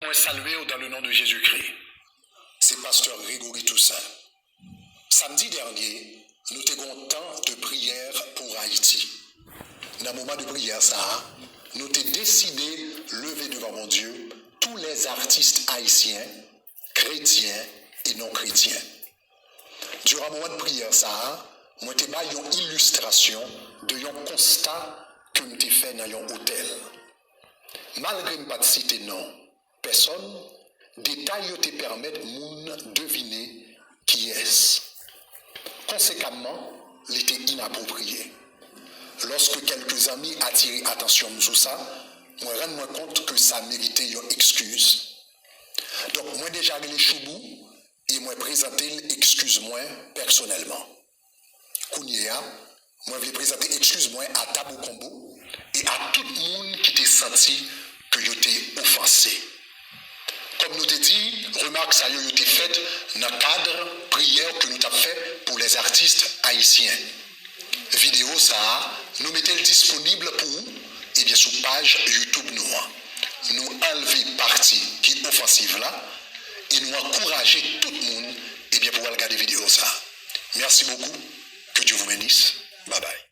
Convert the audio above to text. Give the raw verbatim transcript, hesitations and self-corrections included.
Mwen salye w dans le nom de Jésus-Christ. Se pastè Gregory Toussaint. Samdi dènye, nou te gen yon tan de priyè pou Ayiti. Nan moman de priyè sa a, nou te deside leve devan Bondye tous les artistes haïtiens, chrétiens et non chrétiens. Diran moman de priyè sa a, mwen te bay yon ilistrasyon de yon konsta ke m te fè nan yon otèl. Malgre m pa t site non pèsòn, detay yo te pèmèt moun devine kiyès. Konsekamman, li te inapwopriye. Lòske kèlke zanmi atire atansyon m sou sa, mwen rann mwen kont ke sa merite yon ekskiz. Donk, mwen deja rele Choubou e mwen prezante l ekskiz mwen pèsonèlman. Kounye a, mwen vle prezante ekskiz mwen a Tabou Konbo e a tout moun ki te santi ke yo te ofanse. Kòm nou te di, remak sa yo, yo te fèt nan kad priyè ke nou t ap fè pou les artistes haïtiens. Videyo sa a, nou mete l disponib pou ou, ebyen, sou paj YouTube nou an. Nou anlve pati ki ofansiv la e nou ankouraje tout moun, ebyen, pou al gade videyo sa a. Merci beaucoup. Que Dieu vous bénisse. Bye bye.